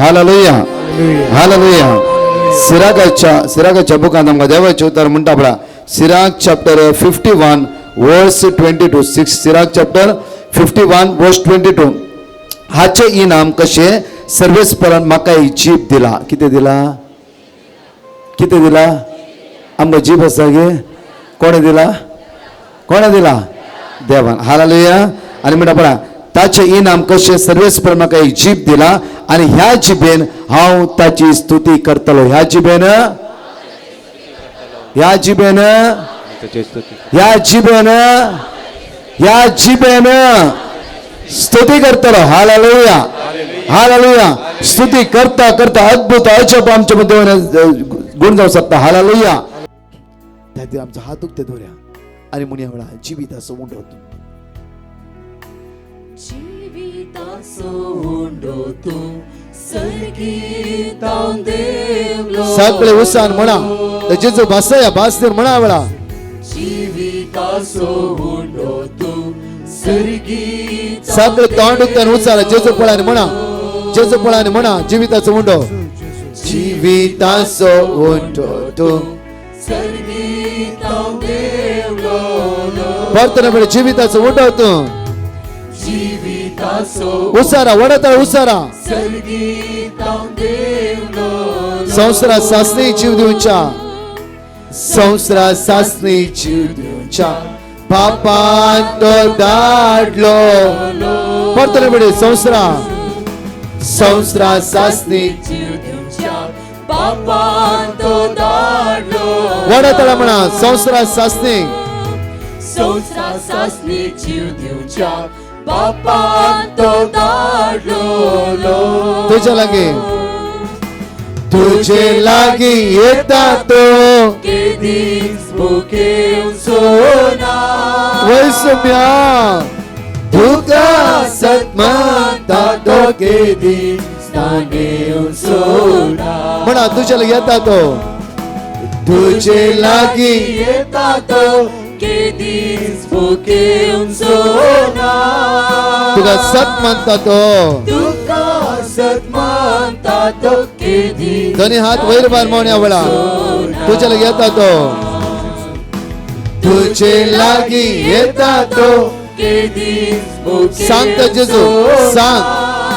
Hallelujah hallelujah. सिरागाच्या सिरागाच्या बुकांत आमकां देवाचें उतर म्हणटा पळय, Sirach chapter 51 verse 22 6, Sirach chapter 51 verse 22. हाचें इनाम कशें? सर्वेस्परान म्हाका एक जीब दिला. कितें दिला? कितें दिला? आमकां जीब आसा गे? कोणें दिला? कोणें दिला? देवान. हालेलुया. आनी म्हणटा पळय, ताचें इनाम कशें? सर्वेस्पर म्हाका एक जीब दिला आनी ह्या जिबेन हांव ताची स्तुती करतलो. ह्या जिबेन, ह्या जिबेन, ह्या जिबेन, ह्या जिबेन स्तुती करतलो. Hallelujah hallelujah. स्तुती करता करता अद्भुत अजब आमच्या मध्ये गुण जावं शकता. हालेलुया. त्या खातीर आमचो हात उक्ते दवरया आनी म्हणया वेळा, जिविताचो उंडो तूं. जिविताचो उंडो तूं सर्गीतावन देवलो. सगळे उसान म्हणा, जेजू भासया भासतेर म्हणा वेळा. जिविताचो उंडो तूं सर्गीतावन. सगळे तोंड उक्त्यान उचार, जेजू पळानी म्हणा, जेजू पळानी म्हणा, जिविताचो उंडो, जिविताचो उंडो तूं. सर्गीतावन देवलो. परतन पळय, जिविताचो उंडो तूं. जिविताचो. उसारा वडता उसारा. सर्गीतावन देवलो. संवसारा सासणी जीव दिवच्या, संवसारा सासणी जीव दिवच्या बापान तो धाडलो. परतन पळय, संवसारा, संवसारा सासणी जीव दिवच्या बापान तो धाडलो. वडतळा म्हणा, संवसारा सासणी. संवसारा सासणी जीव दिवच्या बापान तो धाडलो. तुझ्या लागी, तुझे लागी येता तो. केदीच भुकेवचो ना. वैसम्या तुका सत मानता तो केदीच तानेवचो ना. म्हणा, तुझ्या लागीं येता तो, तुझे लागी येता तो केदीच भुकेवचो ना. तुका सत मानता तो. तुका सत मानता तो केदीच. दोन्ही हात वयर भार म्हणया वेळा, तुझ्या लागीं येता तो, तुझे लागी येता तो. केदीच. सांगता जेजू, सांग,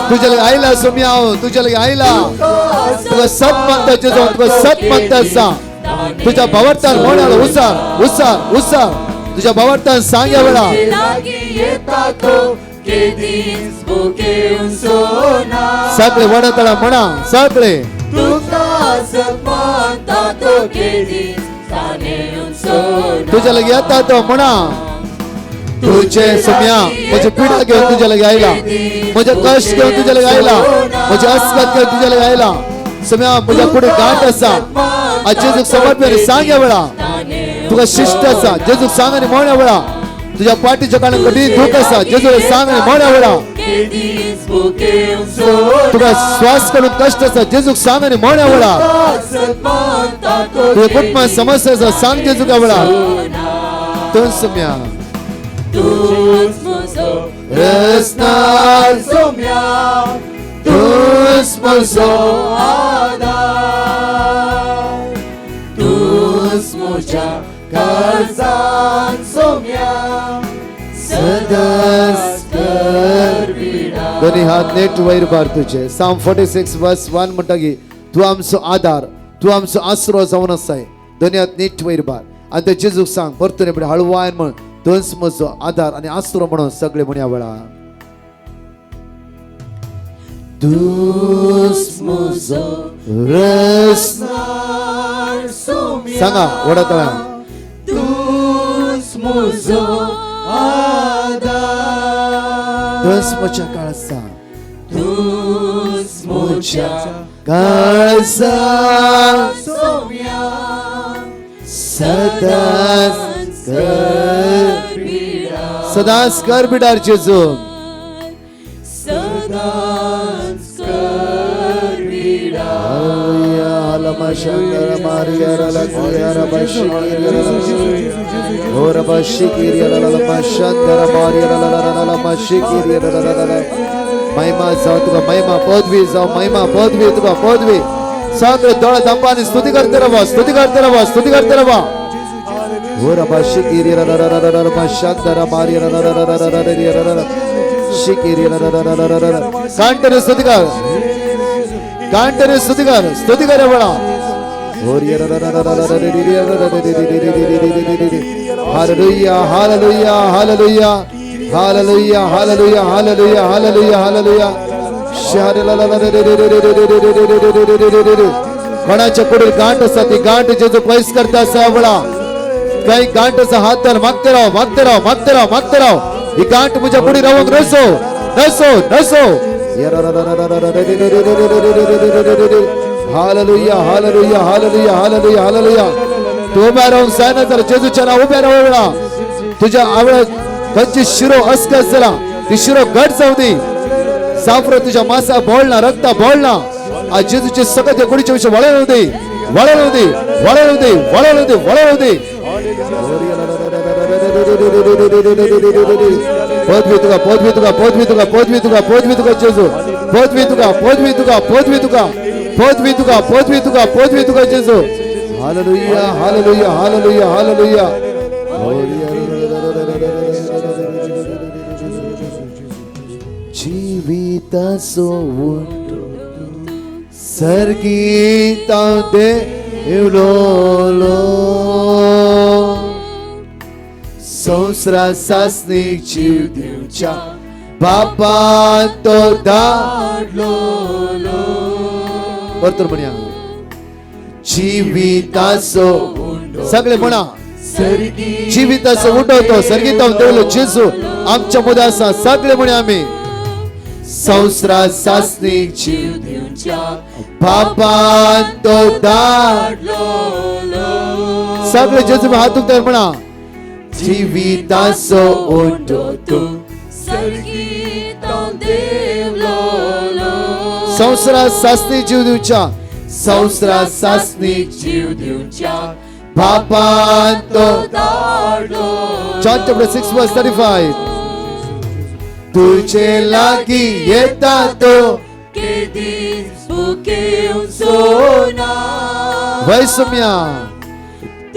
तुझ्या लागीं आयला सोम्या, हांव तुझ्या लागीं आयला. तुका सत मानता जेजू, तुका सत मानता. सांग तुझ्या भावार्थान म्हणाल, उसार उसार उसार, तुझ्या भावार्थान सांग या वेळा. लागी येता तो केदीच भुकेवचो ना. सगळे वडतळा म्हणा सगळे. तुका सत मानता तो केदीच तानेवचो ना. तुझ्या लागीं येता तो म्हणा. तुझे सोम्या, म्हजे पिडा घेवन तुझ्या लागीं आयला, म्हजे कश्ट घेवन तुझ्या लागीं आयला, म्हजे अस्कत घेवन तुझ्या लागीं आयला. सोम्या, म्हज्या कुडीक गांठ आसा, आज जेजूक समर्पण सांग या वेळा. तुका शिश्ट आसा, जेजूक सांग आनी म्हण या वेळा. तुझ्या पाठीच्या काळान कठीण दुख आसा, जेजूक सांग आनी म्हण या वेळा. केदीच भुकेवचो. तुका श्वास काडून कश्ट आसा, जेजूक सांग आनी म्हण या वेळा. सत मानता तो. तुझ्या कुटुंबात समस्या आसा, सांग जेजूक या वेळा. तूं सोम्या. तूच म्हजो रसनार. सोम्या. तूच म्हजो आधार. तूच म्हज्या काळजान सोम्या. सदांच दोन्ही हात नेट वयर भार तुझे. Psalm 46 verse 1 म्हणटा की तूं आमचो आधार, तूं आमचो आसरो जावन आसाय. दोन्ही हात नेट वयर भार आनी ते जेजूक सांग परतून एकदा हळवायन म्हण, तूंच म्हजो आधार आनी आसरो म्हणून सगळे म्हणया वेळा. तूच म्हजो रस. सोम्या. सांगा वडतळा. तूच म्हजो आधार. तूच म्हज्या काळजा. तूच म्हज्या काळजा. सोम्या. सदांच कर, सदांच कर बिडार जेजू. सदांच कर बिडार. महिमा जावं तुका, महिमा पदवी जावं, महिमा पदवी तुका पदवी. सगळे दोळे धांपा स्तुती करते रावा, स्तुती करते रावा, स्तुती करते रावा. हो रबा शिकिरी रा रा रा रा रा शांतरा मारी रा रा रा रा रा रा रा शिकिरी रा रा रा रा रा रा. कांटने स्तुती कर, कांटने स्तुती कर, स्तुती कर बड़ा. Hallelujah hallelujah hallelujah hallelujah hallelujah hallelujah hallelujah hallelujah. कोणाच्या कुडीर गांठ आसा ती गांठ जेजू पयस करता आसा बळा. काही गांठ आसा हात धर, मागते राव, मागते राव, मागते राव, मागते राव. ही गांठ म्हज्या कुडीर रावंक नसो, नसो, नसो. Hallelujah hallelujah hallelujah hallelujah hallelujah. तूं उब्या रावंक जायना जाल्यार जेजूच्या नांव उब्या राव वेळा. तुज्या आवळ खंयची शिरो अस्कस जाला ती शिरो घट जावं दी. साफरो तुझ्या मासा बोळना, रक्ता बोळना. आज जेजूचे सगळे त्या कुडीच्या विषय वळण दे, वळण दे, वळण दे, वळण दे, वळण दे. पदवी तुका, पदवी तुका, पदवी तुका, पदवी तुका, पदवी तुका जेजू, पदवी तुका, पदवी तुका, पदवी तुका, पदवी तुका, पदवी तुका, पदवी तुका जेजू. Hallelujah hallelujah hallelujah hallelujah. जिविताचो उंटो सर्गीता देवलोलो, संवसारा सासणीक जीव दिवच्या बापान तो धाडलोलो. परतून म्हणया, जिविताचो सगळे म्हणा, जिविताचो उठवतो सर्गीता देवलो जेजू आमच्या मदें आसा. सगळे म्हणे आमी संवसारा सासणीक जीव दिवच्या बापान तो धाडलोलो. सगळे जेजू हात उक्तार म्हणा, जिविताचो उंडो तूं सर्गीता देवलोलो, संवसारा सासणीक जीव दिवच्या, संवसारा सासणीक जीव दिवच्या बापान तो धाडलो. John chapter 6 verse 35. तुझे लागी येता तो केदीच भुकेवन सोना, वैसम्या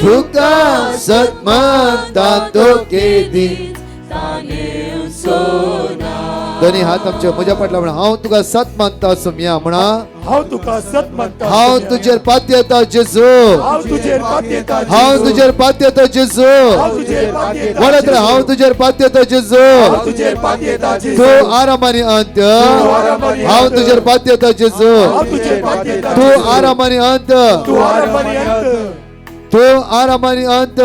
तुका सत मानता तो केदीच तानेवन सोना. दोन्ही हात आमच्या म्हज्या फाटल्या म्हणा, हांव तुका सत मानता सोम्या म्हणा, हांव तुका सत मानता, हांव तुजेर पातयेता जेजू, हांव तुजेर पातयेता, हांव तुजेर पातयेता जेजू, म्हणत रे, हांव तुजेर पातयेता जेजू, तूं आराम आनी अंत, हांव तुजेर पातयेता जेजू, तूं आराम आनी अंत, तूं आराम आनी अंत.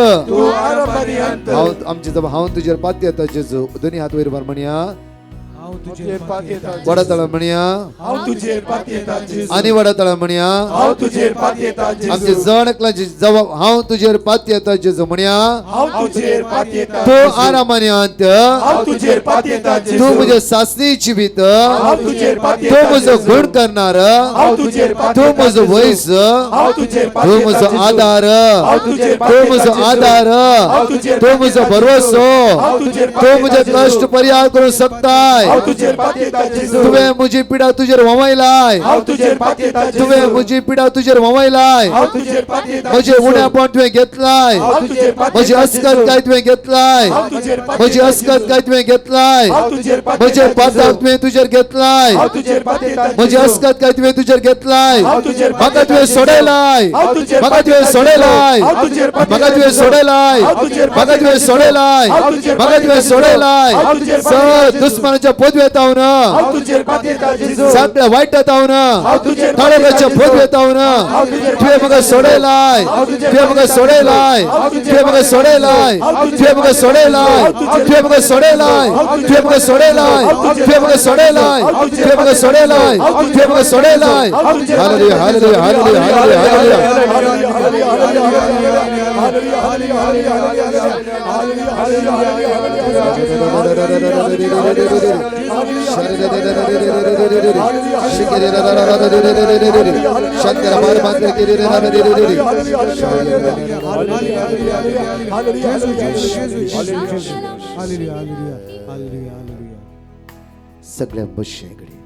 हांव आमचे जबाब, हांव तुजेर पातयेता जेजू. दोन्ही हात वयर मार म्हणया, वडा तळा म्हणया, हांव तुजेर पातयेता जेजू, आनी वडा तळा म्हणया, हांव तुजेर पातयेता जेजू. आमचे जण एकल्याची जबाब, हांव तुजेर पातयेता जेजू म्हणया, हांव तुजेर पातयेता, तूं आराम आनी अंत, हांव तुजेर पातयेता जेजू, तूं म्हज्या सासणी जिवीत, हांव तुजेर पातयेता, तूं म्हजो गुण करणार, हांव तुजेर तूं पातयेता, म्हजो वैज, हांव तुजेर तूं म्हजो आदार, तूं म्हजो आदार, तूं म्हजो भरवसो, तूं म्हजे कश्ट परिहार करूंक शकताय. तुवें म्हजी पिडा तुजेर व्हांवयलाय, तुवें म्हजी पिडा तुजेर व्हांवयलाय, म्हजें उणेपण तुवें घेतलाय, म्हजी अस्कत काय तुवें घेतलाय, म्हजी अस्कत काय तुवें घेतलाय, म्हजें पाताक तुवें तुजेर घेतलाय, म्हजी अस्कत काय तुवें तुजेर घेतलाय. म्हाका तुवें सोडयलाय, म्हाका तुवें सोडयलाय, म्हाका तुवें सोडयलाय, म्हाका तुवें सोडयलाय, म्हाका तुवें सोडयलाय. सर दुस्मनाच्या पदवेत हांव ना, सगळ्या वायटात हांव ना, तळकाच्या पदवेत हांव ना. तुवें म्हाका सोडयलाय, तुवें म्हाका सोडयलाय, तुवें म्हाका सोडयलाय, तुवें म्हाका सोडयलाय, तुवें म्हाका सोडयलाय, तुवें म्हाका सोडयलाय, तुवें म्हाका सोडयलाय, तुवें म्हाका सोडयलाय, तुवें म्हाका सोडयलाय. Hallelujah hallelujah hallelujah hallelujah सगळ्या बसचे घडये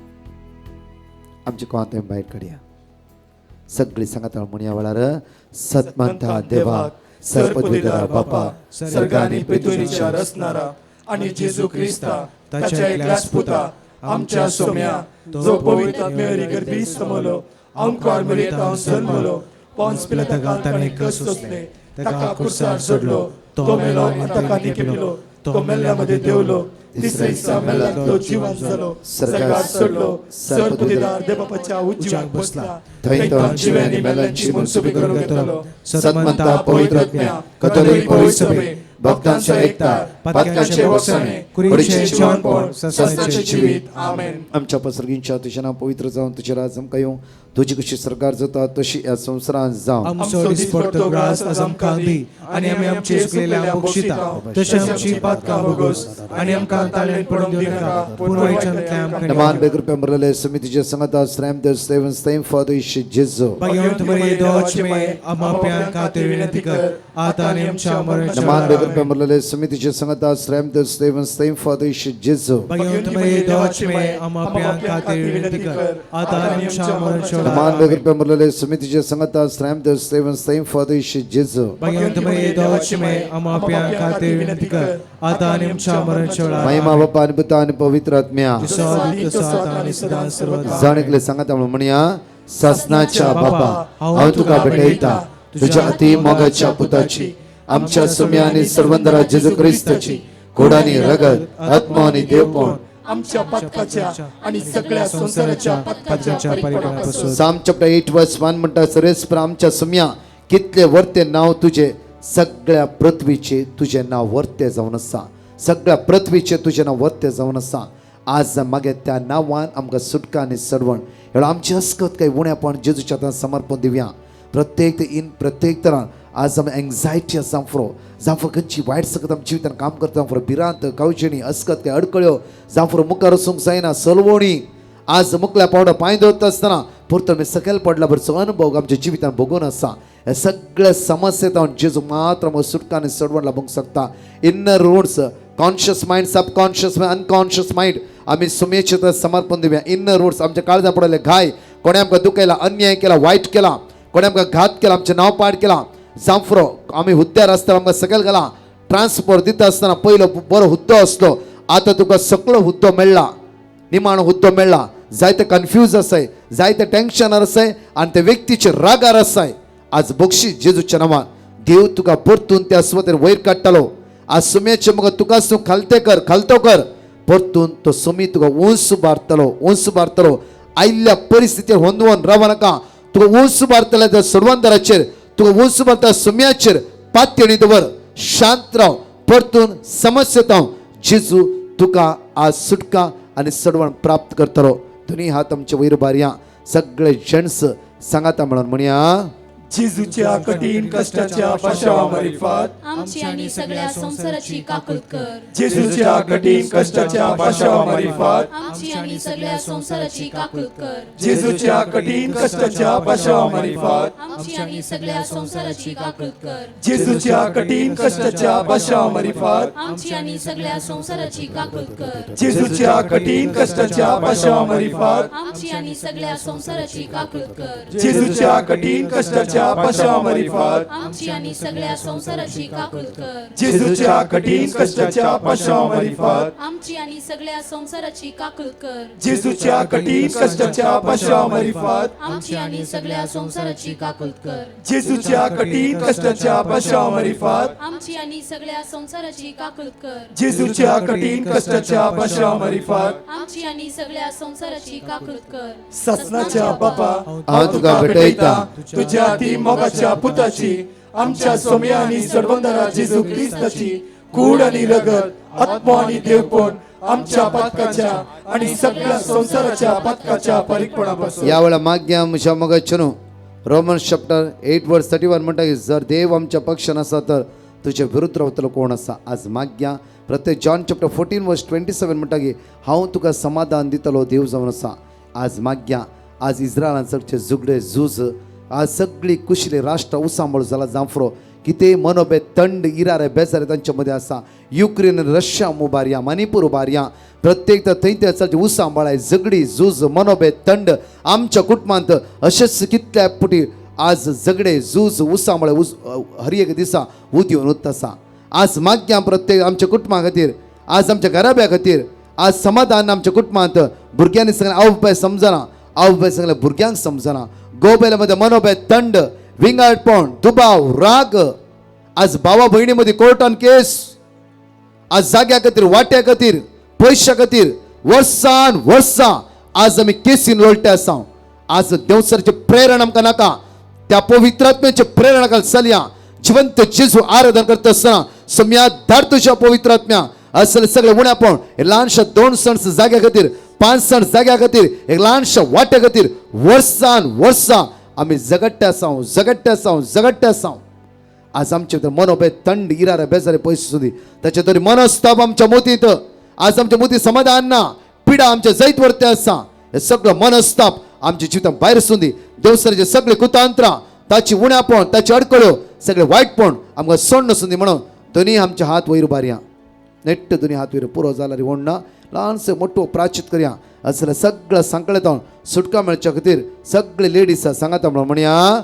आमचे कोणात भायर काडया. सगळी सांगात म्हणया वेळार सतमंता देवा सर्पदुदारा बापा सर्ग आनी पृथ्वीच्या रचणारा आणि जेजू ख्रिस्ता ताच्या एकल्याच पुता आमच्या सोम्या जो पवित्र आत्म्यावरी गर्भी समलो आमकार मरियेंत जल्मलो पोन्स पिलाता ताणें कश्ट सोंसले ताका कुर्सार सोडलो तो मेलो आनी ताका निकेपिलो तो मेल्ल्या मदें देंवलो तिसरे दिसा मेल्ल्यांतलो जिवन जालो सर्गार चडलो सर्पदुदार देवबापाच्या उजव्याक बसला थंय तो जिव्यांनी मेल्ल्यांची मनसुबी करून घेतलो. सतमंता पवित्र आत्म्या कथोलीक पवित्र सभे भक्तांच्या एकता पातकांचे वसणे कुडीचें जिवनपण सस्नाचें जिवीत. आमेन. आमच्या पसरगींच्या तुझ्या नांव पवित्र जावन तुझे राज आमकां येवं, तुजी कशी सरकार जाता तशी ह्या संवसारांत जावं. आमचो दिसपडतो ग्रास आज आमकां दी आनी आमी आमचे चुकलेल्या बक्षिता तशें आमची पातकां भोगोस आनी आमकां ताळेन पडूंक दिनाका पूण वायटांतल्यान आमकां नमान बेकृपे मरलेले समितीचे संगता श्रेम देव सेवन सेम फादर इश जेजो. भगवंत मरिये देवाची माये आम्हा पाप्यां खातीर विनंती कर आता आनी आमच्या मरणाच्या नमान वेळार. बेकृपे मरलेले समितीचे संगता श्रेम देव सेवन सेम फादर इश जेजो. भगवंत मरिये देवाची माये आम्हा पाप्यां खातीर विनंती कर आता आनी आमच्या मरणाच्या वेळार. नमान बेकृपे मरलेले समितीचे संगता श्रेम देव सेवन सेम फादर इश जेजो. भगवंत मरिये देवाची माये आम्हा पाप्यां खातीर विनंती कर आता आनी आमच्या मरणाच्या वेळार. महिमा बापा आणि पुता आणि पवित्र आत्म्या. जसो आदी तसो आता आनी सदां सर्वदा. जाण एकले सांगता म्हणून म्हणया सासनाच्या बापा हांव तुका भेटयता तुझ्या अति मोगाच्या पुताची आमच्या सुम्या आणि सर्वंदरा जेजू क्रिस्ताची कोडानी रगत आत्मा आणि देवपण आमच्या पातकाच्या आणि सगळ्या संसाराच्या पातकाच्या परिणामापासून. साम चॅप्टर 8 वर्स 1 म्हणटा सरेस्पर आमच्या सुम्या कितले वर्ते नांव तुझे सगळ्या पृथ्वीचे तुझे नांव वर्ते जावन आसा. सगळ्या पृथ्वीचे तुझे नांव वर्ते जावन आसा. आज मागीर त्या नांवान आमकां सुटका आनी सडवण हेळ आमची हस्कत काय उणेपण जेजूच्या हातान समर्पण दिवया. प्रत्येक इन प्रत्येक तरान आज आमी एंग्जायटी आसा जावं जावं खंयची वायट सकत आमच्या जिवितान काम करता जावं भिरांत कावचेणी अस्कत काय अडकळ्यो जावं मुखार वचूंक जायना सलवणी आज मुकल्या पावडा पांय दवरता आसतना परतून आमी सकयल पडला बरचो अनुभव आमच्या जिवितान भोगून आसा. ह्या सगळ्या समस्येत हांव जेजू मात्र आमकां सुटका आनी सडवण लाबूंक शकता. Inner roots conscious mind subconscious mind unconscious mind आमी सुमेचे तर समर्पण दिवया. इनर रूट्स आमच्या काळजा पडले घाय कोणें आमकां दुखयला अन्याय केला वायट केला कोणें आमकां घात केला आमचें नांव पाड केला जांफरो आमी हुद्द्यार आसतना आमकां सकयल घाला ट्रान्सफर दिता आसतना पयलो बरो हुद्दो आसलो आतां तुका सगळो हुद्दो मेळ्ळा निमाणो हुद्दो मेळ्ळा. जायते कन्फ्यूज आसाय जायते टेन्शनार आसाय आनी ते व्यक्तीचे रागार आसाय. आज बक्षीस जेजूच्या नांवान देव तुका परतून त्या सुवातेर वयर काडटलो. आज सुम्याचे मुखार तुका तूं खालते कर खालतो कर परतून तो सुमी तुका उंच उबारतलो उंच उबारतलो. आयिल्ल्या परिस्थितीर होंदवून राव नाका. तुका उंच उबारतले त्या सोडवंदराचेर तुका उंच उबारता सुम्याचेर पातयणी दवर शांत राव परतून समस्येत हांव जेजू तुका आज सुटका आनी सडवण प्राप्त करतलो. दोनी हात आमचे वयर उबारया. सगळे जेंट्स सांगाता म्हणून म्हणया जेजूच्या कठीण कष्टाच्या पाशावा मारिफात आमची आणि सगळ्या संसाराची काकूत कर. जेजूच्या कठीण कष्टाच्या पाशावा मारिफात आमची आणि सगळ्या संसाराची काकूत कर. जेजूच्या कठीण कष्टाच्या पाशावा मारिफात आमची आणि सगळ्या संसाराची काकूत कर. जेजूच्या कठीण कष्टाच्या पाशावा मारिफात आमची आणि सगळ्या संसाराची काकूत कर. जेजूच्या कठीण कष्टाच्या पाशावा मारिफात आमची आणि सगळ्या संसाराची काकूत कर. जेजूच्या कठीण कष्टाच्या पाशावा मारिफात आमची आणि सगळ्या संसाराची काकूत कर. जेजूच्या कठीण कष्टाच्या पाशावा मारिफात आमची आणि सगळ्या संसाराची काकूत कर. जेजूच्या कठीण कष्टाच्या पाशावा मारिफात आमची आणि सगळ्या संसाराची काकूत कर. जेजूच्या कठीण कष्टाच्या पाशावा मारिफात आमची आणि सगळ्या संसाराची काकूत कर. जेजूच्या कठीण कष्टाच्या पाशावा मारिफात आमची आणि सगळ्या संसाराची काकूत कर. ससनाच्या बापा हांव तुका भेटयता तुझ्या अति मोगाच्या पुताची आमच्या सोम्या आणि सडवंदरा जेजू ख्रिस्ताची कूड आणि रगत आत्मा आणि देवपण आमच्या पातकाच्या आणि सगळ्या संसाराच्या पातकाच्या परिपणापासून. या वेळा माग्या म्हज्या मोगाचें न्हू रोमन चॅप्टर 8 वर्स 31 म्हणटा की जर देव आमच्या पक्षान आसा तर तुजे विरुद्ध रावतलो कोण आसा. आज माग्या प्रत्येक जॉन चॅप्टर 14 वर्स 27 म्हणटा की हांव तुका समाधान दितलो देव जावन आसा. आज माग्या आज इस्रायलान सगळे झुगडे झूज आज सगळी कुशली राष्ट्र उसांबळ जाला जांफरो कितें मनोबे थंड इरारे बेजारे तांचे मदें आसा. युक्रेन रशिया उबारया, मणिपूर उबारया, प्रत्येक थंय थंय आसा उसां बाळाय झगडी झूज मनोबे थंड आमच्या कुटुंबांत अशेंच कितल्या पुटी आज झगडे झूज उसां बाळाय उस हर एक दिसा उदयन उरता आसा. आज मागया प्रत्येक आमच्या कुटुंबा खातीर, आज आमच्या घराब्या खातीर, आज समाधान आमच्या कुटुंबांत भुरग्यांनी सगळें आवय बापाय समजना, आवय बापाय सगळ्या भुरग्यांक समजना. गोबेल्या मध्ये मनोबे थंड विंगाडपण दुबाव राग, आज भावा भयणी मध्ये कोर्टान केस, आज जाग्या खातीर वाट्या खातीर पयशा खातीर वर्सान वर्सां आज आमी केसीन लोळटे आसा. आज देवसराचे प्रेरण आमकां नाका, त्या पवित्रात्म्याचे प्रेरणा खाल चलया. जिवंत जेजू आराधन करता आसतना सम्या धाड तुज्या पवित्रात्म्या असले सगळे उण्यापण ल्हानशा 2 सण जाग्या खातीर, 5 सण जाग्या खातीर, एक ल्हानशा वाट्या खातीर वर्सान वर्सां आमी झगडटे आसा, झगडटे आसा, झगडटे आसा. आज आमचे भितर मनोबे थंड इरारे बेजारे पयस सुदी ताचे तरी मनस्ताप आमच्या मोतींत, आज आमच्या मोती समाधान ना, पिडा आमच्या जैत वरते आसा. हे सगळं मनस्ताप आमच्या जिवितां भायर सुंदी. देवसराचे सगळे कुतांत्रां, ताची उण्यापण, ताची अडकळ्यो, सगळे वायटपण आमकां सोडण सुंदी. म्हणून दोन्ही आमचे हात वयर उबारया, नेट्ट दोन्ही हात वयर पुरो जाला रे ओडना ल्हानसो मोठो प्राचित करया. असले सगळं सांकळेतावन सुटका मेळच्या खातीर सगळे लेडीज सांगाता म्हणून म्हणया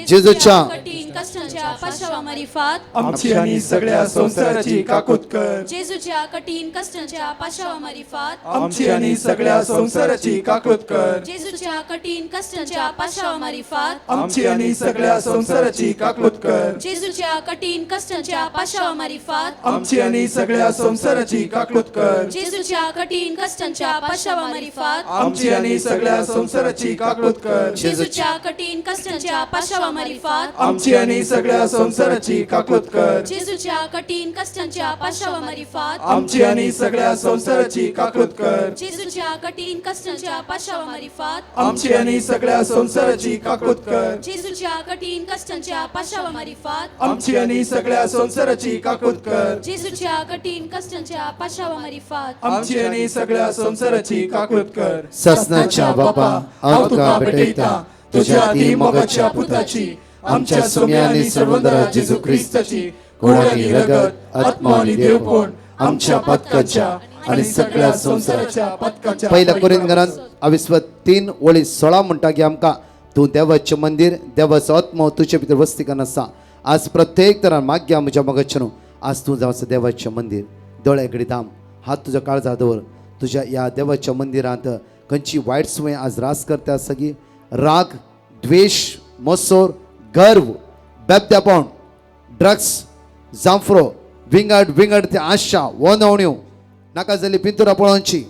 जेजूच्या कठीण कष्टांच्या पाशावा मारिफात आमची आणि सगळ्या संसाराची काकूत कर. जेजूच्या कठीण कष्टांच्या पाशावा मारिफात आमची आणि सगळ्या संसाराची काकूत कर. जेजूच्या कठीण कष्टांच्या पाशावा मारिफात आमची आणि सगळ्या संसाराची काकूत कर. जेजूच्या कठीण कष्टांच्या पाशावा मारिफात आमची आणि सगळ्या संसाराची काकूत कर. जेजूच्या कठीण कष्टांच्या पाशावा मारिफात आमची आणि सगळ्या संसाराची काकूत कर. जेजूच्या कठीण कष्टांच्या पाशावा मारिफात आमची आणि सगळ्या संसाराची काकूत कर. जेजूच्या कठीण कष्टांच्या पाशावा मारिफात आमची आणि सगळ्या संसाराची काकूत कर. जेजूच्या कठीण कष्टांच्या पाशावा मारिफात आमची आणि सगळ्या संसाराची काकूत कर. जेजूच्या कठीण कष्टांच्या पाशावा मारिफात आमची आणि सगळ्या संसाराची काकूत कर. जेजूच्या कठीण कष्टांच्या पाशावा मारिफात आमची आणि सगळ्या संसाराची काकूत कर. ससनाच्या बापा, हांव तुका भेटयता तुझ्या अति मोगाच्या पुताची, आमच्या सुम्या आणि सर्वंदरा जेजू क्रिस्ताची कोणाली रगत, आत्मा आणि देवपण आमच्या पातकाच्या आणि सगळ्या संसाराच्या पातकाच्या. पहिल्या कोरिंथकरांत अविस्वत 3:16 म्हणटा की आमकां तूं देवाचें मंदीर, देवाचो आत्मो तुजे भितर वस्ती करून आसा. आज प्रत्येक तरान मागया म्हज्या मोगाचें न्हू, आज तूं जावचो देवाचें मंदीर. दोळे घडी दाम, हात तुज्या काळजा दवर. तुज्या ह्या देवाच्या मंदिरांत खंयची वायट संवय आज रास करता आसा की राग, द्वेश, मसोर, गर्व, बेबद्यापण, ड्रग्स, जांफरो, विंगड विंगड ते आशा वनवण्यो, नाका जाल्ली पिंतुरां पळोवची,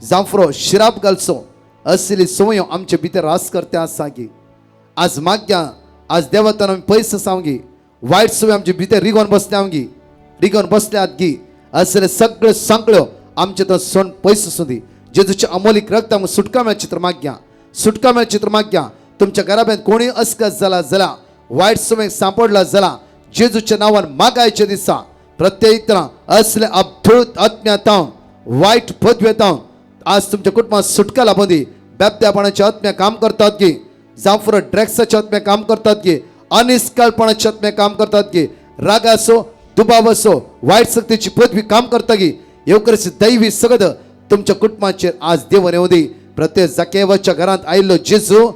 जांफरो, शिराप घालचो असली संवयो आमचे भितर रास करते आसा की आज मागया आज देवतान आमी पयस आसावगी, वायट संवय आमचे भितर रिगोवन बसल्या गी, रिगोवन बसल्यात गी असले सगळ्यो सांकळ्यो आमचे तो सण पयस आसूं दी. जेजूचे अमोलीक रक्त आमकां सुटका मेळची तर मागया, सुटका मेळची तर मागया. तुमच्या घराब्यांत कोणीय अस्कस जाला जाला, वायट संवय सांपडला जाला, जेजूच्या नांवान मागायचे दिसा प्रत्येक तरा असले अब्धूत आत्म्या वायट पदवेतावन आज तुमच्या कुटुंबात सुटका लाभूं दी. बेबद्यापणाच्या आत्म्या काम करतात की, जांफर ड्रग्साच्या आत्म्या काम करतात की, अनिस्काळपणाच्या आत्म्या काम करतात की, रागाचो, दुबावाचो, वायट शक्तीची पदवी काम करता की, येवकरची दैवी सगळं तुमच्या कुटुंबाचेर आज देवन येवं दी. प्रत्येक जाकेवाच्या घरांत आयिल्लो जेजू,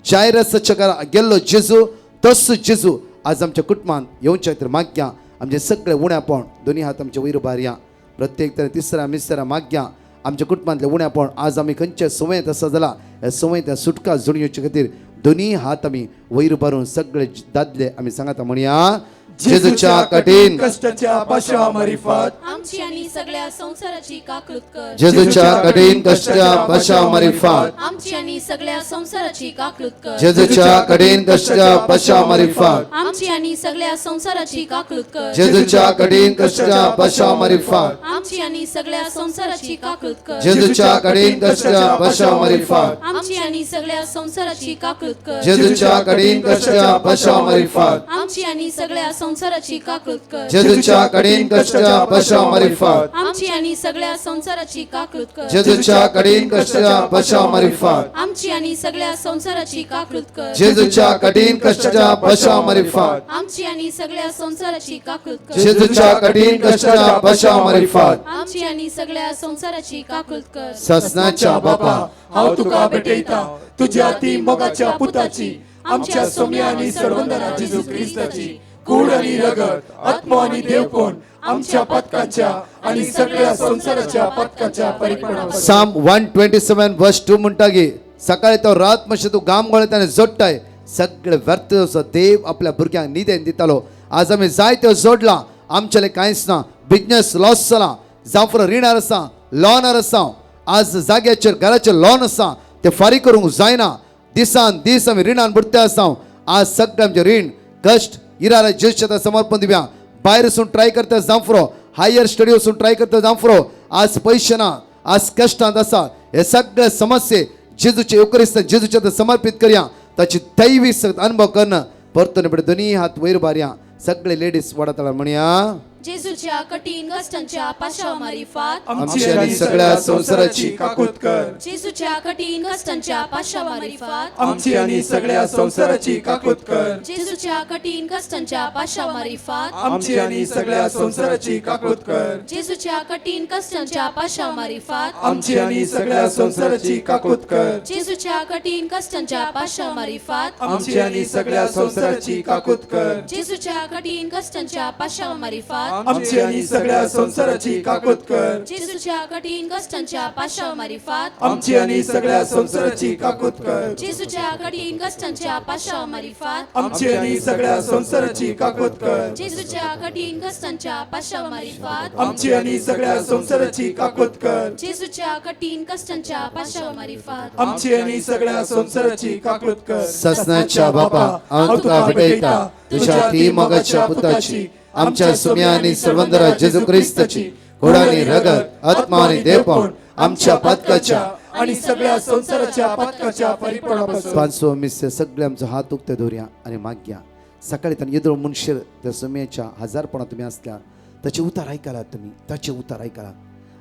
जायरसाच्या घरा गेल्लो जेजू, तसो जेजू आज आमच्या कुटुंबांत येवच्या खातीर मागया. आमचे सगळे उण्यापण दोन्ही हात आमचे वयर उबारया. प्रत्येक तरेन तिसऱ्या मिसऱ्या मागया. आमच्या कुटुंबांतले उण्यापण आज आमी खंयच्या संवयेंत आसा जाला, ह्या संवयेंत सुटका जोडून येवचे खातीर दोन्ही हात आमी वयर उबारून सगळे दादले आमी सांगाता म्हणया जेजूच्या कठीण कष्टाच्या पाशावा मारिफात आमची आणि सगळ्या संसाराची काकळूत कर. जेजूच्या कठीण कष्टाच्या पाशावा मारिफात आमची आणि सगळ्या संसाराची काकळूत कर. जेजूच्या कठीण कष्टाच्या पाशावा मारिफात आमची आणि सगळ्या संसाराची काकळूत कर. जेजूच्या कठीण कष्टाच्या पाशावा मारिफात आमची आणि सगळ्या संसाराची काकळूत कर. जेजूच्या कठीण कष्टाच्या पाशावा मारिफात आमची आणि सगळ्या संसाराची काकळूत कर. जेजूच्या कठीण कष्टाच्या पाशावा मारिफात आमची आणि सगळ्या संवसाराची काकूत कर. जेजूच्या कठीण कष्टाच्या पशा मारिफात आमची आणि सगळ्या संसाराची काकूत कर. जेजूच्या कठीण कष्टाच्या पशा मारिफात आमची आणि सगळ्या संसाराची काकूत कर. जेजूच्या कठीण कष्टाच्या पशा मारिफात आमची आणि सगळ्या संसाराची काकूत कर. जेजूच्या कठीण कष्टाच्या पशा मारिफात आमची आणि सगळ्या संसाराची काकूत कर. ससनाच्या बापा, हांव तुका भेटयता तुझ्या ती मोगाच्या पुताची, आमच्या सोम्या आनी सर्वंदना जेजू क्रिस्ताची कूड आनी रगत, आत्मो आनी देवपण आमच्या पातकाच्या आनी सगळ्या संवसाराच्या पातकाच्या परिपणा. साम 127 वर्स 2 म्हणटा की सकाळी तो रात मातशें तूं गाम गळत आनी जोडटाय सगळे व्यर्थ जावचो. देव आपल्या भुरग्यांक निदेन दितालो. आज आमी जायत्यो जोडलां, आमचेलें कांयच ना. बिजनेस लॉस जाला, जावं रिणार आसा, लॉनार आसा, आज जाग्याचेर घराचेर लॉन आसा, ते फारीक करूंक जायना. दिसान दीस आमी रिणान बुडते आसा. आज सगळें आमचें रीण कश्ट इरारा जेजूच्या समर्पण दिवया. भायर वचून ट्राय करता जावं, हायर स्टडी वचून ट्राय करता जावं, आज पयशे ना, आज कश्टांत आसा. हे सगळे समस्ये जेजूचे युक्रिस्त जेजूच्या समर्पित करया. ताची दैवी अनुभव करणं परतून दोन्ही हात वयर बारया. सगळे लेडीज वडातला म्हणया, जेजूच्या कठीण कष्टांच्या पाशाव मारिफात आमची आणि सगळ्या संसाराची काकूत कर. जेजूच्या कठीण कष्टांच्या पाशाव मारिफात आमची आणि सगळ्या संसाराची काकूत कर. जेजूच्या कठीण कष्टांच्या पाशाव मारिफात आमची आणि सगळ्या संसाराची काकूत कर. जेजूच्या कठीण कष्टांच्या पाशाव मारिफात आमची आणि सगळ्या संसाराची काकूत कर. जेजूच्या कठीण कष्टांच्या पाशाव मारिफात आमची आणि सगळ्या संसाराची काकूत कर. जेजूच्या कठीण कष्टांच्या पाशाव मारिफात आमची आणि सगळ्या संसाराची काकूत कर. जेजूच्या कठीण कष्टांच्या पाशाव मारिफात आमची आणि सगळ्या संसाराची काकूत कर. जेजूच्या कठीण कष्टांच्या पाशाव मारिफात आमची आणि सगळ्या संसाराची काकूत कर. जेजूच्या कठीण कष्टांच्या पाशाव मारिफात आमची आणि सगळ्या संसाराची काकूत कर. जेजूच्या कठीण कष्टांच्या पाशाव मारिफात आमची आणि सगळ्या संसाराची काकूत कर. ससनाच्या बापा, हांव तुका भेटयता तुझ्या ती मोगाच्या पुताची, आमच्या सुम्या आणि सर्वंदरा जेजू क्रिस्ताची घोडानी रगत, आत्मा आणि देवपण आमच्या पातकाच्या आणि सगळ्या संसाराच्या पातकाच्या परिपणापासून. 500 मिस्य सगळे आमचो हात उक्ते दवरया आनी मागया. सकाळी ताणें येदोळ मनशेर त्या सुम्याच्या हजारपणा तुमी आसल्या ताचे उतार आयकलात, तुमी ताचे उतार आयकलात.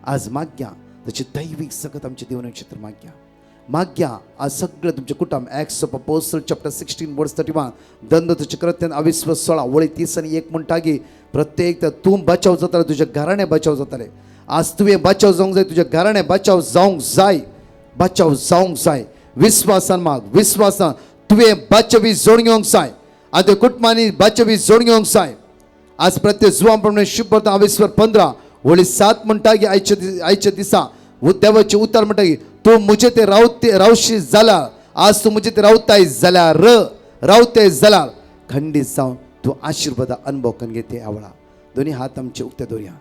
आज मागया ताची दैवीक सकत आमचे देव नक्षत्र मागया मागया. आज सगळें तुमचें कुटुंब Acts of Apostle chapter 16 verse 31 दंड तुझे कृत्यान अविस्वास 16 वळी 30 आनी 1 म्हणटा की प्रत्येक तूं बचाव जाताले, तुज्या घराणें बचाव जाताले. आज तुवें बचाव जावंक जाय, तुज्या घराणें बचाव जावंक जाय, बचाव जावंक जाय. विस्वासान माग, विस्वासान तुवें बचावी जोड घेवंक जाय आनी तुज्या कुटुंबांनी बचावी जोड घेवंक जाय. आज प्रत्येक जुवां प्रमाणे शुभ अविस्वर 15 वळी 7 म्हणटा की आयच्या दिसा देवाचें उतर म्हणटा की तूं म्हजे ते रावते रावशी जाला, आज तूं म्हजे ते रावताय जाल्यार रावताय जाल्यार खंडीत जावन तूं आशिर्वादा अनुभव करून घेते. आवळा दोन्ही हात आमचे उक्ते दवरया.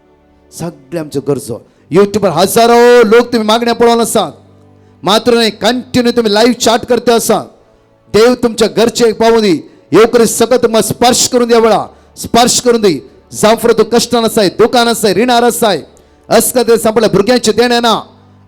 सगळे आमच्यो गरजो युट्यूबार हजारो लोक तुमी मागण्या पळोवन आसात, मात्र न्हय कंटिन्यू तुमी लायव्ह चाट करते आसात. देव तुमच्या घरचे पावूं दी, येवकरी सगळं तुमकां स्पर्श करून दी, वेळा स्पर्श करून दी. जावं तूं कश्टान आसाय, दुकान आसाय, रिणार आसाय, अस्कते सांपडल्या भुरग्यांचें देणें ना,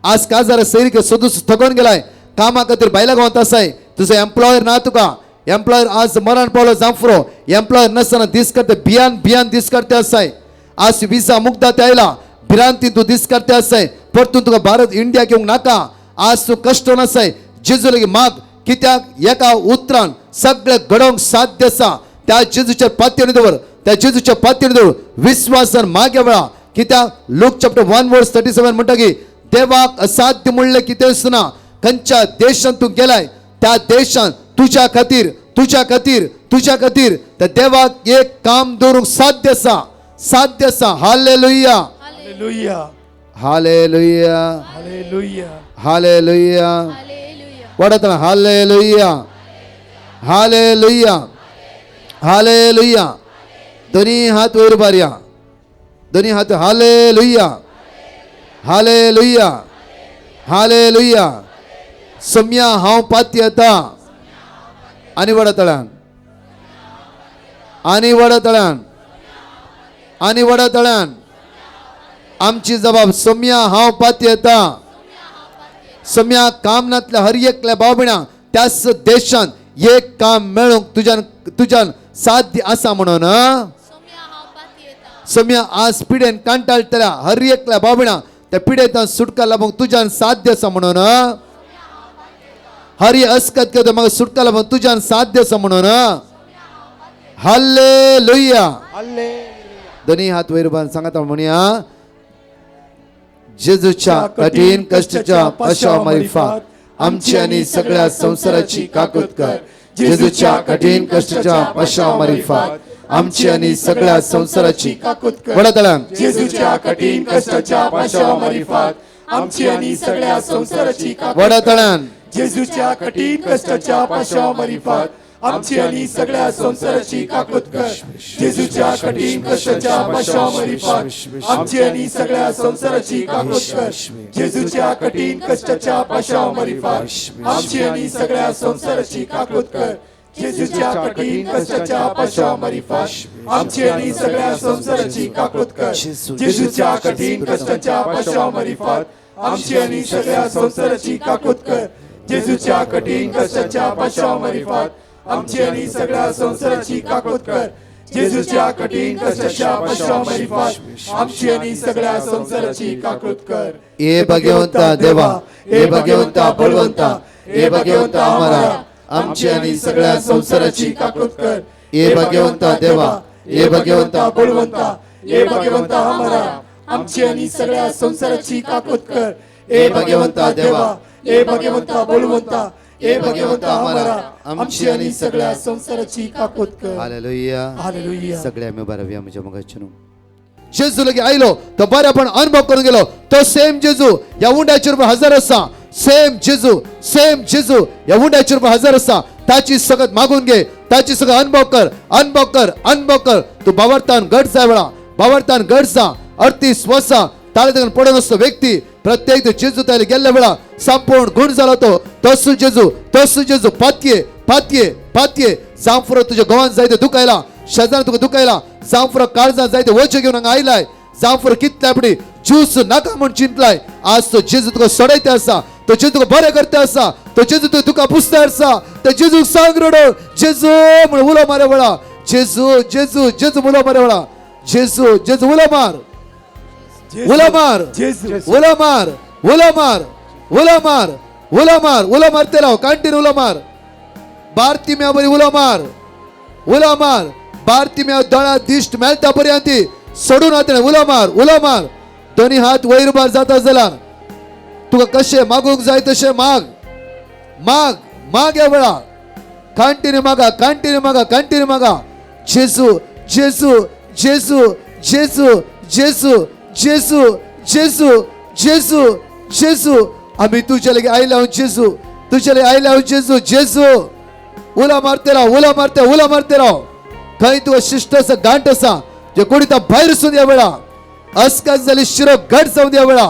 आज काजार सैरिक सोदूस थकोन गेलाय, कामा खातीर भायल्या गांवांत आसाय, तुजो एम्प्लॉयर ना तुका, एम्प्लॉयर आज मरण पावलो जांफरो, एम्प्लॉयर नासतना दीस करते भियान भियान दीस करते आसाय. आज विजा मुग्धा ते आयला भिरांती तूं दीस करते आसाय, परतून तुका भारत इंडिया घेवंक नाका. आज तूं कश्ट आसाय, जेजू लागीं माग, कित्याक एका उतरान सगळें घडोवंक साध्य आसा. त्या जेजूच्या पातयेन दवर, त्या जेजूच्या पातयेन दवर विस्वासान मागे वेळा. कित्याक लूक चॅप्टर 1 वर्स 37 म्हणटा की देवाक असाध्य म्हणलें कितेंच ना. खंयच्या देशांत तूं गेलाय त्या देशांत तुज्या खातीर तुज्या खातीर तुज्या खातीर त्या देवाक एक काम दवरूंक साध्य आसा, साध्य आसा. Hallelujah, hallelujah, hallelujah, hallelujah, hallelujah. वडतला hallelujah, hallelujah, hallelujah. दोन्ही हात वयर बारया, दोन्ही हात. Hallelujah, hallelujah, hallelujah. सम्या हांव पातयेता आनी वडतळ्यान आनी वडतळ्यान आनी वडतळ्यान आमची जबाब सम्या हांव पातयेता. सम्या काम नातल्या हर एकल्या भाव भयणा त्याच देशांत एक काम मेळूंक तुज्यान तुज्यान साध्य आसा म्हणून. सम्या आज पिडेन कांटाळटल्या हर एकल्या बाबणा त्या पिडेंत सुटका लाभूंक तुज्यान साध्य आसा म्हणून हरी अस्कत करता म्हाका सुटका लाभूंक तुज्यान साध्य आसा म्हणून. हालेलुया. दोन्ही हात वयर बांद सांगता म्हणया, जेजूच्या कठीण कष्टाच्या पाशाव मारिफात आमची आणि सगळ्या संसाराची काकूत कर. जेजूच्या कठीण कष्टाच्या पाशाव मारिफात आमची आणि सगळ्या संसाराची काकूत कर. वडतळान जेजूच्या कठीण कष्टाच्या पाशाव मारिफात आमची आणि सगळ्या संसाराची काकूत कर. वडतळान जेजूच्या कठीण कष्टाच्या पाशाव मारिफात आमची आणि सगळ्या संसाराची काकूत कर. जेजूच्या कठीण कष्टाच्या पाशाव मारिफात आमची आणि सगळ्या संसाराची काकूत कर. जेजूच्या कठीण कष्टाच्या पाशाव मारिफात आमची आणि सगळ्या संसाराची काकूत कर. जेजूच्या कठीण कष्टाच्या पाशाव मारिफात आमची आणि सगळ्या संसाराची काकूत कर. जेजूच्या कठीण कष्टाच्या पाशाव मारिफात आमची आणि सगळ्या संसाराची काकूत कर. जेजूच्या कठीण कष्टाच्या पाशाव मारिफात आमची आणि सगळ्या संसाराची काकूत कर. जेजूच्या कठीण कष्टाच्या पाशाव मारिफात आमची आणि सगळ्या संसाराची काकूत कर. ए भगवंता देवा, ए भगवंता बळवंता, ए भगवंता आम्हाला आमची आणि सगळ्या संसाराची काकूत कर. ए भगवंता देवा, ए भगवंता बळवंता, ए भगवंता आम्हाला आमची आणि सगळ्या संसाराची काकूत कर. ए भगवंता देवा, ए भगवंता बळवंता, ए भगवंता आम्हाला आमची आणि सगळ्या संसाराची काकूत कर. हालेलुया. हालेलुया. सगळे आम्ही बरावया म्हज्या मोगाचें. जेजू लगे आयलो तो बरें आपण अनुभव करून गेलो. तो सेम जेजू ह्या उंडाचेर हजर आसा. सेम जेजू, सेम जेजू ह्या उंडाचेर हजर आसा. ताची सगळं मागून घे, ताची सगळं अनुभव कर, अनुभव कर, अनुभव कर. तू बावरतान घट जाय वेळा, बावरतान घट जा. 38 वर्सां ताळे पडून असतो व्यक्ती प्रत्येक जेजू ताले गेल्ल्या वेळा संपूर्ण गुण झाला तो. तसो जेजू, तसो जेजू पातये पातये पातये जांफुरो तुझ्या गोवान जायते दुखायला, शेजान तुका दुखायला, जांफुरो काळजान जायते वचे घेवन हांगा आयलाय, जांफुरो कितल्या आपणी ज्यूस नाका म्हूण चिंतलाय. आज तो जेजू तुका सोडयते आसा, तो जेजू तुका बरें करता आसा, तो जेजू तुका तुका पुसता आसा. तो जेजूक सांग रडो जेजू म्हण उलो मारे वेळा, जेजू जेजू जेजू उलो मारे वेळा, जेजू जेजू उलो मार, उलो मार, उलो मार, उलो मार, उलो मार, उलो मार, उलो मारते राव, कंटिन्यू उलो मार. भारती म्या बरी उलो मार, उलो मार. भारती म्या दोळा दिश्ट मेळटा पर्यंत सोडून वतले. उलो मार, उलो मार. दोन्ही हात वयर उबार जाता जाल्यार तुका कशें मागूंक जाय तशें माग, माग, माग. ह्या वेळा कंटिन्यू मागा, कंटिन्यू मागा, कंटिन्यू मागा. जेजू जेजू जेजू जेजू जेजू जेजू जेजू जेजू जेजू आमी तुज्या लागीं आयल्या जेजू, तुज्या लागीं आयल्या जेजू. जेजू उलो मारते राव, उलो मारते, उलो मारते राव. खंय तुका शिश्ट आसा, गांठ आसा जे कोणी भायर सून ह्या वेळा अस्कत जाली शिरो घट जावं दी. ह्या वेळा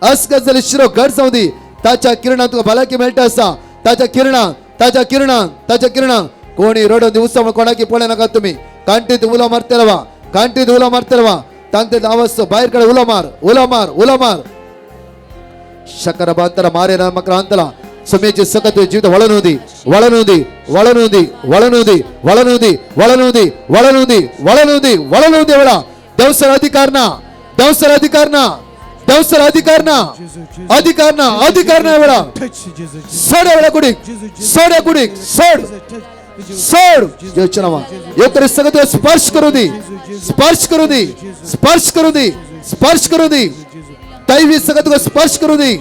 अस्कत जाली शिरो घट जावं दी. ताच्या किरणान तुका भलायकी मेळटा आसा. ताच्या किरणान, ताच्या किरणान, ताच्या किरणान. कोणी रडोन दी उत्सव कोणाकी पळय नाका तुमी. कांटीत उलो मारते रावा, कांटीत उलो मारते रावा. तांचे आवाज भायर कडे उलो मार, उलो मार, उलो मार. शकर बांतरा मारे ना मक्रांतला सुमेची सकत जीवित वळण दी, वळण दी, वळण दी, वळण दी, वळण दी, वळण दी, वळण दी, वळण दी, वळण दी. वेळा देवसर अधिकार ना, देवसर अधिकार ना, देवसर अधिकार ना, अधिकार ना, अधिकार ना. वेळा सोड, वेळा कुडीक सोड, कुडीक सोड, सोड. देवच्या नावा येवकर सगळं स्पर्श करू दी, स्पर्श करू दी, स्पर्श करू दी, स्पर्श करू दी. दैवी सगळं तुका स्पर्श करू दी.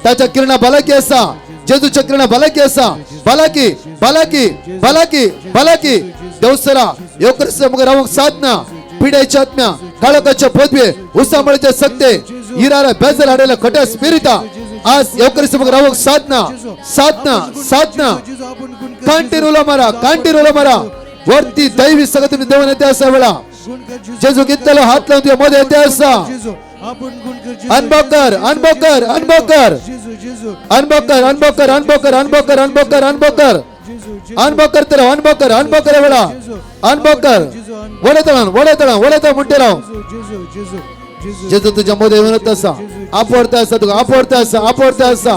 ताच्या किरणा भलायकी आसा, जेजूच्या किरणा भलायकी आसा. भलायकी, भलायकी, भलायकी, भलायकी. देवसरा येवकर मुखार रावंक साधना पिड्याच्या आत्म्या, काळोखाच्या पदवे, उसामळच्या सत्ते, इरारा बेजर हाडलेल्या खट्या स्पिरिता आज येवकर मुखार रावंक साधना, साधना, साधना. कांटीन उलो मारा, कांटीन उलो मारा. वरती दैवी सगळं तुम्ही देवन येते आसा वेळा जेजू कितलो हात लावून तुझ्या मध्ये येते आसा. अनुभव कर, अनुभव कर, अनुभव कर, अनुभव कर, अनुभव कर, अनुभव कर, अनुभव कर, अनुभव कर, अनुभव कर, अनुभव करते राव, अनुभव कर, अनुभव कर वेळा, अनुभव कर. वडतळान, वडतळान, वडतळ म्हणते राव. जेजू तुझ्या मध्ये येऊन आसा, आपवडता आसा तुका, आपवडता आसा, आपवडता आसा.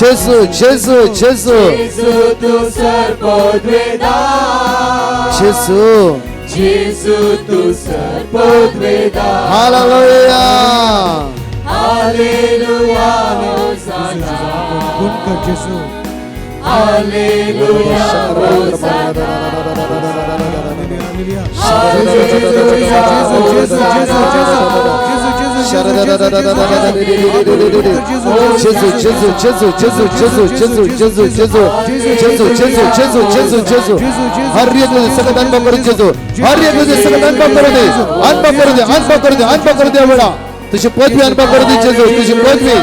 जेजू जेजू जेजू जेजू तूं सर पदवेदा जेजू जेजू तूं सर पदवेदा हालेलुया हालेलुया होसाना गुण कर जेजू हालेलुया होसाना हालेलुया जेजू जेजू जेजू जेजू जेजू जेजू जेजू जेजू जेजू जेजू जेजू जेजू जेजू जेजू जेजू हर एक सगळं अनुभव करून जेजू हर एक सगळं अनुभव करू दे अनुभव करू दे अनुभव करू दे अनुभव करू दे वेळा तुझी पदवी अनुभव करू दे जेजू तुझी पदवी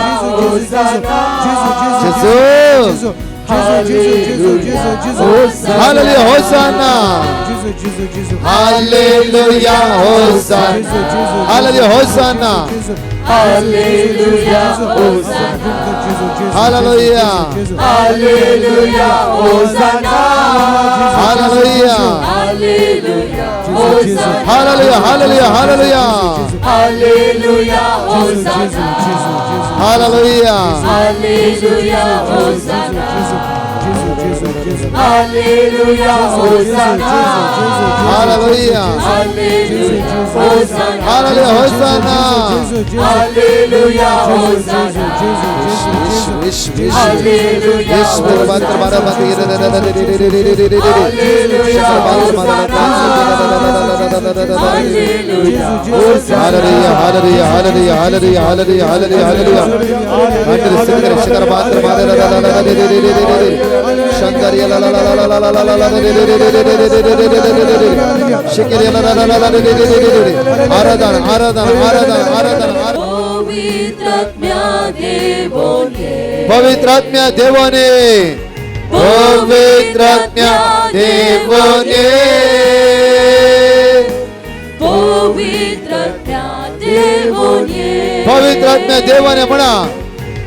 जेजू हालेलुया होसाना हालेलुया होसाना हालेलुया होसाना हालेलुया होसाना हालेलुया हालेलुया होसाना हालेलुया हालेलुया होसाना हालेलुया हालेलुया हालेलुया हालेलुया होसाना हालेलुया हालेलुया होसाना हालेलुया होसाना हालेलुया हालेलुया होसाना हालेलुया होसाना हालेलुया होसाना यीशु यीशु यीशु मेरे पात्र बारा बात हालेलुया hallelujah hallelujah hallelujah hallelujah hallelujah hallelujah अंदर सिंगर शिखर पात्र बारा शंकर ला ला ला ला ला ला ला ला शिकर ला ला ला ला ला आराधना आराधना आराधना आराधना पवित्रात्म्या देवोने पवित्रात्म्या देवाने पवित्रात्म्या देवाने पवित्रात्म्या देवोने पवित्रात्म्या देवाने म्हणा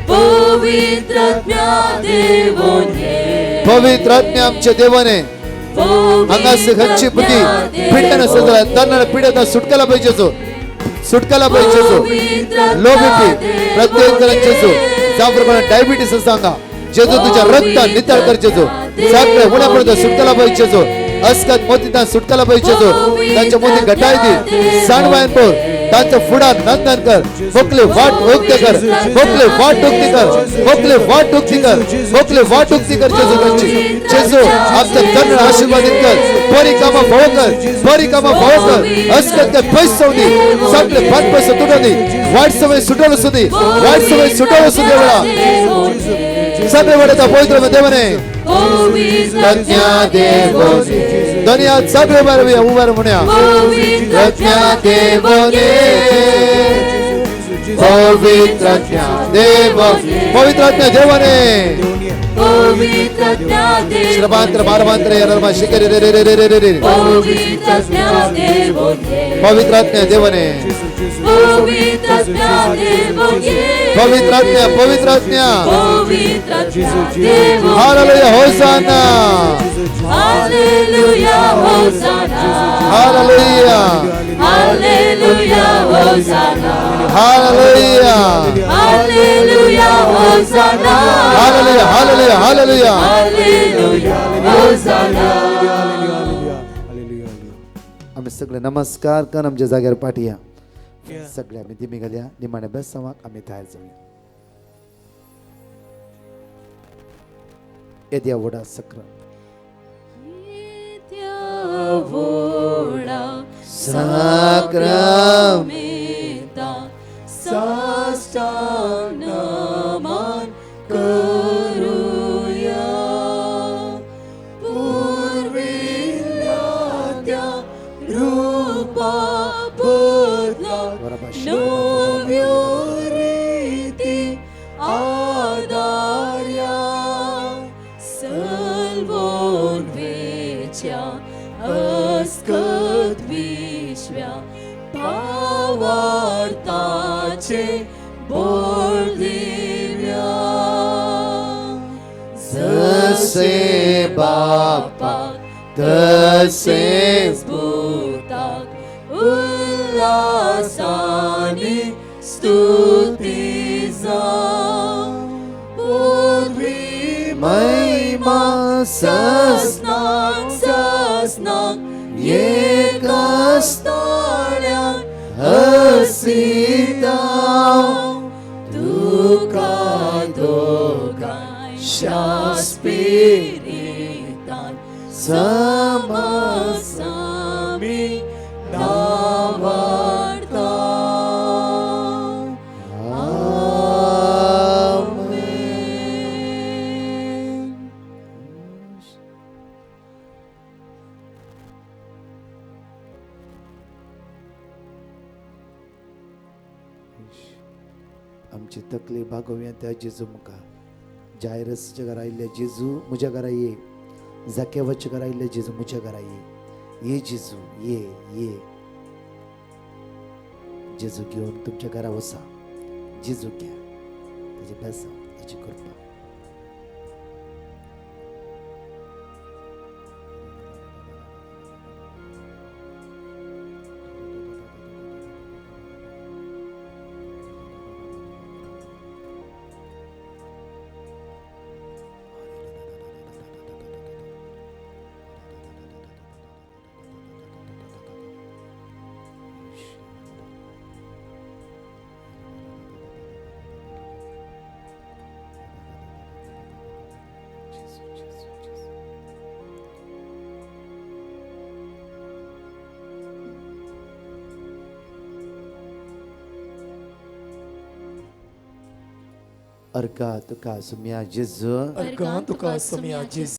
पवित्रात्म्या देवोने पवित्रात्म्या आमच्या देवाने हांगा खंयची बुद्धी पिड्या नसेल जाल्यार तरणाट्या पिड्यात सुटकायला पाहिजे जो सुटकायला पाहिजे जो लो बीपी प्रत्येक जणांचे जेजू ज्या प्रमाणे डायबिटीस सांगा जेजू तुझ्या रक्तात नितळ कर जेजू सगळे उण्यापर्यंत सुटकायला पाहिजे जो अस्कत मोतींना सुटकायला पाहिजे जो त्यांच्या मोती घटाय दी सांडवायन बोल त्यांचं फुडार नंदन कर मोकले वाट उगते कर मोकले वाट उगती कर मोकले वाट उगती कर मोकले वाट उगती कर जेजू त्यांची जेजू आमच्या तरुण आशीर्वादित कर बरी कामां भोव कर बरी कामां भोव कर अस्कत कर पैसे दी सगळे बंद पैसे तुटो दी वाईट सवय सुटवलं सुदी वाईट सवय सुटवलं सुदी वेळा सगळे वेळेचा पवित्र देवाने प्रज्ञा देवोने दुनिया सगळे उभार उभार म्हणूया प्रज्ञा देवोने पवित्रात्म्या देव पवित्रात्म्या देवाने श्रमांत्र बारमांत्र यरमा शिकरे रे रे रे रे रे रे पवित्रात्म्या देवाने पवित्रात्म्या पवित्रात्म्या हालेलुया होसाना हालेलुया होसाना हालेलुया हालेलुया होसाना हालेलुया हालेलुया होसाना हालेलुया हालेलुया हालेलुया हालेलुया होसाना. आम्ही सगळे नमस्कार कर आमच्या जाग्यार पाठया सगळे आम्ही दिमी घालया निमाणे बेसांवाक आम्ही तयार जावया येद्या व्हडा सक्र साक्रामेंता साष्टांग नमन करूया पूर्विल्ल्या त्या रूपा बदला नव्यो रिती आदार्या सल्वोन वेच्या अस्कत विश्व्या पावार्ताचे बोल दिव्या जसे बापा तसेच भूताक उल्हासाने स्तुती जा. पूर्वी ससनाक ससनाक एकस्ताण्याक हसिता तुका दोगांय स्पिरितान समसामी नावाडता. आमेन. आमची तकली भागोवया त्या जेजू मुखार. जायरसच्या घरा आयिल्ले जेजू म्हज्या घरा ये, जाकेवाच्या घरा आयिल्ले जेजू म्हज्या घरा ये, ये जेजू ये ये. जेजू घेवन तुमच्या घरा वसा, जेजू घ्या, ताजे बेसांव, ताची कृपा. अर्गा तुका सुम्या जेजू, अर्गां तुका सोम्या जेजू.